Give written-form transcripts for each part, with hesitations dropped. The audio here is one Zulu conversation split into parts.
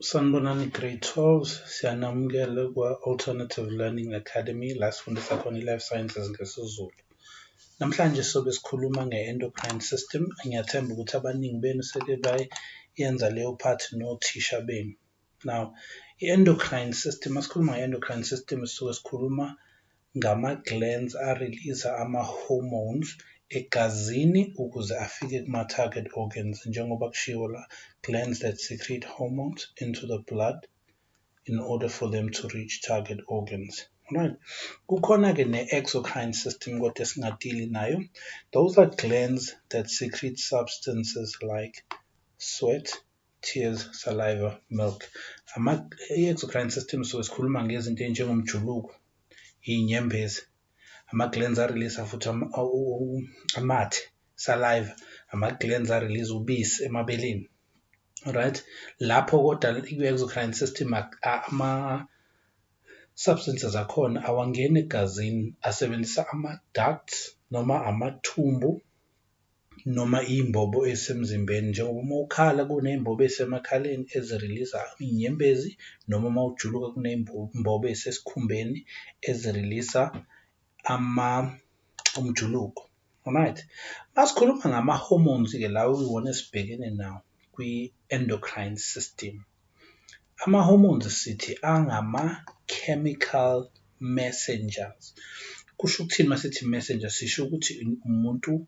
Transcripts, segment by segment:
Sanibonani Grade 12, siyanamukela kwa-Alternative Learning Academy la sifundisa khona i-Life Sciences ngesiZulu. Namhlanje sobe sikhuluma nge-endocrine system. Ngiyathemba ukuthi abaningi benu seke bayenza leyo part nothisha benu. Now, i-endocrine system, masikhuluma nge-endocrine system sisuke sikhuluma ngama-glands a-release-a ama-hormones egazini ukuze afike kuma-target organs, njengoba kushiwo la, glands that secrete hormones into the blood in order for them to reach target organs. Right. Kukhona-ke ne-exocrine system kodwa esinga-deal-i nayo. Those are glands that secrete substances like sweat, tears, saliva, milk. I-exocrine system suke sikhuluma ngezinto ey'njengomjuluko, iy'nyembezi, ama-glands a-release-a futhi amathe, saliva, ama-glands a-release ubisi emabeleni. Alright, lapho kodwa i-exocrine system ama-substances akhona awangeni egazini, asebenzisa ama-ducts noma amathumbu noma iy'mbobo ey'semzimbeni, njengoba uma ukhala kuney'mbobo ey'semakhaleni ezi-release-a iy'nyembezi noma uma ujuluka kuney'mbobo ey'sesikhumbeni ezi-release-a umjuluko. Alright, masikhuluma ngama-hormones-ke lawa okuyiwona esibhekene nawo kwi-endocrine system. Ama-hormones sithi angama-chemical messengers. Kusho ukuthini masithi messenger? Sisho ukuthi umuntu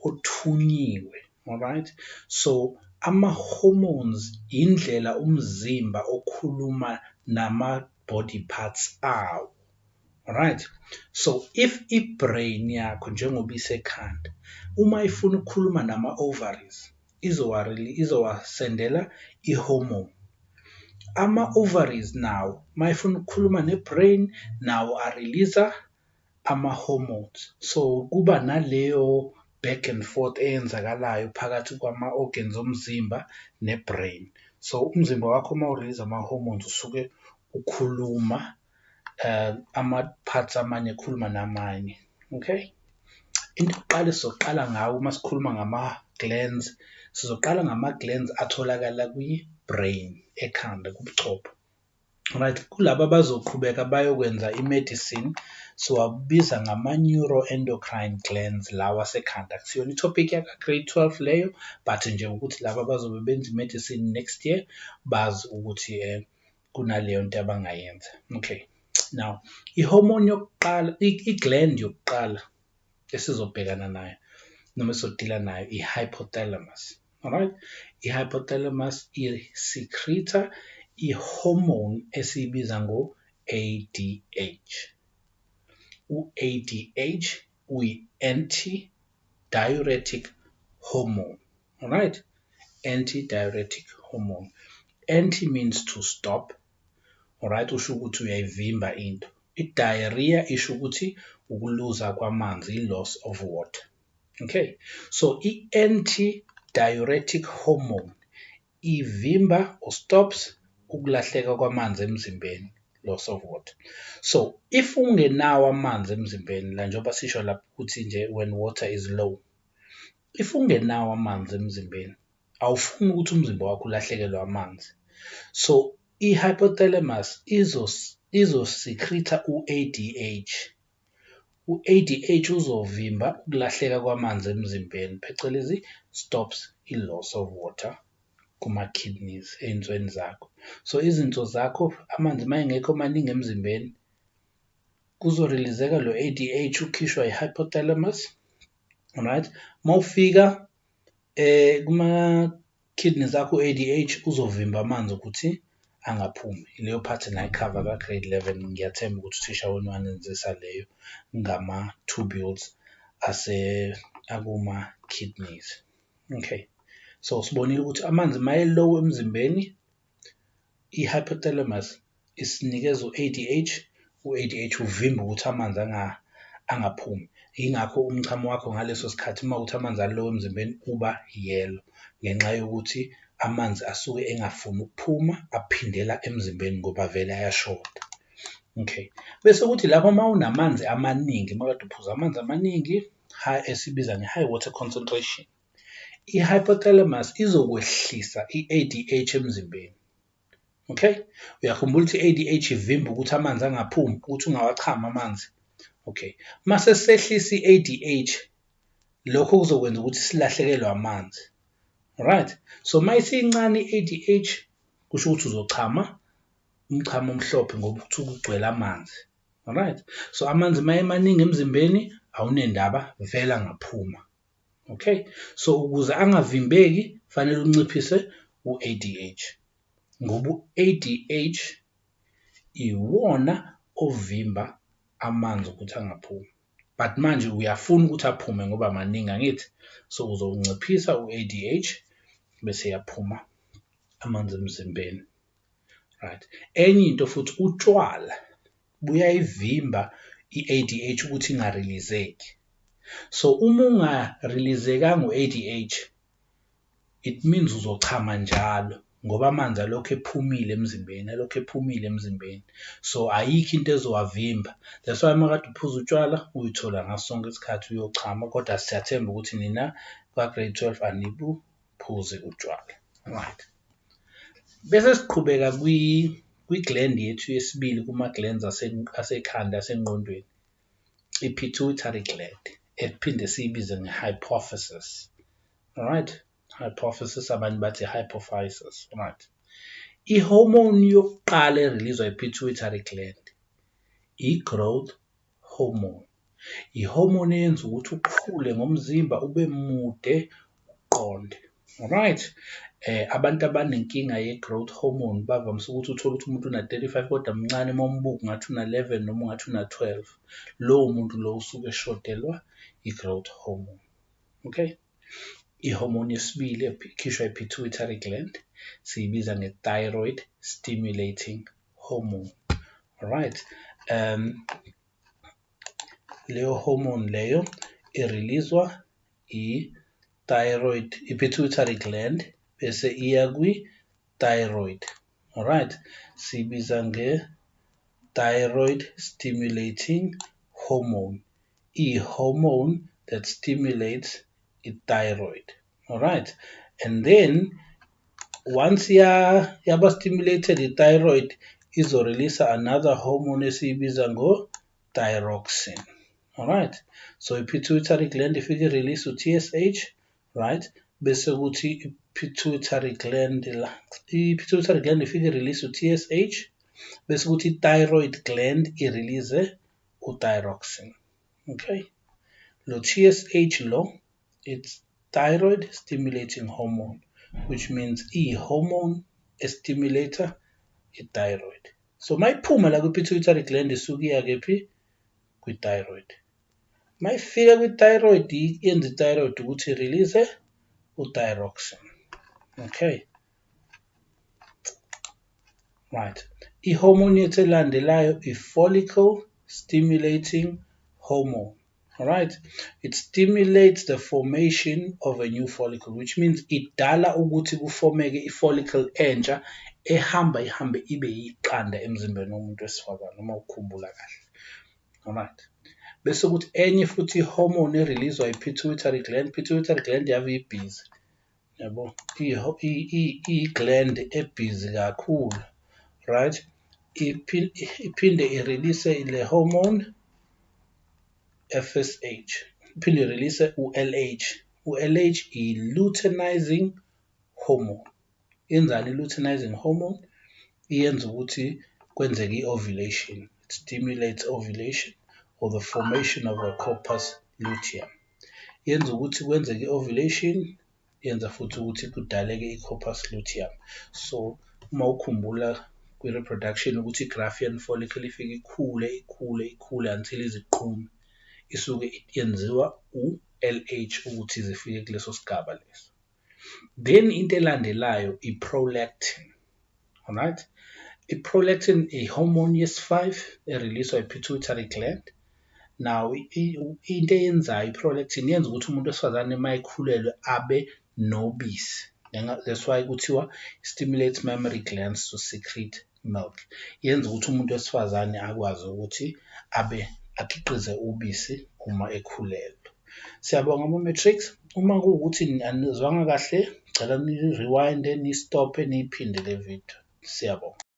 othunyiwe, alright? So ama-hormones indlela umzimba okhuluma nama-body parts awo, alright? So if i-brain yakho njengoba isekhanda, uma ifuna ukukhuluma nama-ovaries izowa-send-ela i-hormone. Ama-ovaries nawo mayefuna ukukhuluma ne-brain nawo a-release-a ama-hormones. So kuba naleyo back and forth eyenzakalayo phakathi kwama-organs omzimba ne-brain. So umzimba wakho uma u-release ama-hormones usuke ukhuluma ama-parts amanye ekhuluma namanye, okay? Into yokuqala esizoqala ngawo uma sikhuluma ngama-glands, sizoqala ngama-glands atholakala kwi-brain, ekhanda, kubuchopho. Right, kulaba abazoqhubeka bayokwenza i-medicine siwabiza ngama-neuroendocrine glands lawa asekhanda. Akusiyona i-topic yaka-grade 12 leyo, but nje ukuthi laba abazobe benza i-medicine next year bazi ukuthi kunaleyo nto abangayenza. Okay, now i-hormone yokuqala, i-gland yokuqala esizobhekana nayo noma esizo-deal-a nayo i-hypothalamus. Alright, i-hypothalamus i-secrete-a i-hormone esiyibiza ngo-A_D_H. U-A_D_H uyi-anti-diuretic hormone, alright? Anti-diuretic hormone. Anti means to stop, alright? Usho ukuthi uyayivimba into. I-diarrhea isho ukuthi ukuluza kwamanzi, i-loss of water. Okay, so i-anti-diuretic hormone ivimba or stops ukulahleka kwamanzi emzimbeni, loss of water. So if ungenawo amanzi emzimbeni la, njengoba sisho lapha ukuthi nje when water is low, if ungenawo amanzi emzimbeni awufuni ukuthi umzimba wakho ulahlekelwe amanzi. So i-hypothalamus izo-secrete-a u-A_D_H. U-A_D_H uzovimba ukulahleka kwamanzi emzimbeni, phecelezi stops i-loss of water kuma-kidneys, ey'nsweni zakho. So izinso zakho amanzi uma engekho maningi emzimbeni kuzo-release-eka lo A_D_H ukhishwa i-hypothalamus, alright? Mawufika kuma-kidneys akho u-A_D_H uzovimba amanzi ukuthi angaphumi. Leyo part nayi-cover ka-grade 11, ngiyathemba ukuthi uthisha wenu wanenzisa leyo ngama-tubules akuma-kidneys. Okay, so sibonile ukuthi amanzi maye-low emzimbeni, i-hypothalamus isinikeza u-A_D_H, u-A_D_H uvimba ukuthi amanzi angaphumi. Yingakho umchamo wakho ngaleso sikhathi uma kuwukuthi amanzi a-low emzimbeni uba yellow ngenxa yokuthi amanzi asuke engafuni ukuphuma aphindela emzimbeni ngoba vele ayashoda. Okay, bese kuthi lapho uma unamanzi amaningi, uma kade uphuza amanzi amaningi, high, esibiza nge-high water concentration, i-hypothalamus izokwehlisa i-A_D_H emzimbeni. Okay, uyakhumbula ukuthi i-A_D_H ivimba ukuthi amanzi angaphumi, ukuthi ungawachami amanzi. Okay, mase sehlisa i-A_D_H, lokho kuzokwenza ukuthi silahlekelwe amanzi. Alright, so uma isincane i-A_D_H kusho ukuthi uzochama umchamo omhlophe ngoba kuthiwa kugcwele amanzi. Alright, so amanzi uma emaningi emzimbeni awunendaba vele angaphuma. Okay, so ukuze angavimbeki fanele unciphise u-A_D_H ngoba u-A_D_H iwona ovimba amanzi ukuthi angaphumi, but manje uyafuna ukuthi aphume ngoba maningi, angithi? So uzowunciphisa u-A_D_H bese yaphuma amanzi emzimbeni. Right, enye into futhi, utshwala buyayivimba i-A_D_H ukuthi inga-release-eki. So uma unga-release-ekanga u-A_D_H, it means uzochama njalo ngoba amanzi alokhu ephumile emzimbeni, alokhu ephumile emzimbeni. So ayikho into ezowavimba. That's why uma kade uphuza utshwala uyithola ngaso sonke isikhathi uyochama, kodwa siyathemba ukuthi nina ka-grade 12 anibuphuzi utshwala. Right. Bese siqhubeka kwi-gland yethu yesibili kuma-glands asekhanda, asengqondweni, i-pituitary gland, ephinde siyibize nge-hypophysis. Alright, hypophysis, abanye bathi hypophysis. Right. I-hormone yokuqala e-release-wa i-pituitary gland i-growth hormone. I-hormone eyenza ukuthi ukhule ngomzimba, ube mude, uqonde. Alright. Abantu abanenkinga ye-growth hormone bavamise ukuthi uthole ukuthi umuntu una-35 kodwa mncane, uma umbuka ungathi una-11 noma ungathi una-12. Lowo muntu lo usuke eshodelwa i-growth hormone. Okay. I-hormone yesibili ekhishwa i-pituitary gland siyibiza nge-thyroid stimulating hormone. Alright. Leyo hormone leyo i-release-wa i-thyroid, i-pituitary gland, bese iya kwi-thyroid. Alright, siyibiza nge-thyroid stimulating hormone, i-hormone that stimulates i-thyroid. Alright, and then once yaba stimulated i-thyroid, izo-release another hormone esiyibiza ngo-thyroxine. Alright, so i-pituitary gland ifike i-release u-TSH, right, bese kuthi i-pituitary gland la, i-pituitary gland ifike i-release u-TSH, bese kuthi i-thyroid gland i-release u-thyroxine. Okay, lo TSH lo, it's thyroid stimulating hormone, which means i-hormone e-stimulate-a i-thyroid. So mayiphuma la kwi-pituitary gland isuke iya kephi? Kwi-thyroid. Mayifika kwi-thyroid yenza i-thyroid ukuthi i-release u-thyroxine. Okay. Right. I-hormone yethu elandelayo i-follicle stimulating hormone. Alright. It stimulates the formation of a new follicle, which means idala ukuthi ku-form-eke i-follicle entsha ehamba ihambe ibe yiqanda emzimbeni womuntu wesifazane, uma ukukhumbula kahle. Alright. Bese kuthi enye futhi i-hormone e-release-wa i-pituitary gland, pituitary gland yave i-busy. Yabo, i-gland e-busy kakhulu, right? Iphinde i-release le hormone FSH, iphinde i-release u-LH. U-LH i-luteinizing hormone. Yenzani i-luteinizing hormone? Iyenza ukuthi kwenzeke i-ovulation. It stimulates ovulation or the formation of a corpus luteum. Yenza ukuthi kwenzeke i-ovulation, yenza futhi ukuthi kudaleke i-corpus luteum. So uma ukhumbula kwi-reproduction ukuthi i-Graafian follicle ifike ikhule ikhule ikhule until iziqhume, isuke yenziwa u-LH ukuthi zifike kuleso sigaba leso. Then into elandelayo i-prolactin. Alright, i-prolactin i-hormone yesi-5 e-release-wa i-pituitary gland. Now into eyenzayo i-prolactin yenza ukuthi umuntu wesifazane uma ekhulelwe abe nobisi. That's why kuthiwa stimulates mammary glands to secrete milk. Yenza ukuthi umuntu wesifazane akwazi ukuthi abe akhiqize ubisi uma ekhulelwe. Siyabonga ama-matrics. Uma kuwukuthi anizwanga kahle, cela ni-rewind-e, ni-stop-e, niyiphinde le video. Siyabonga.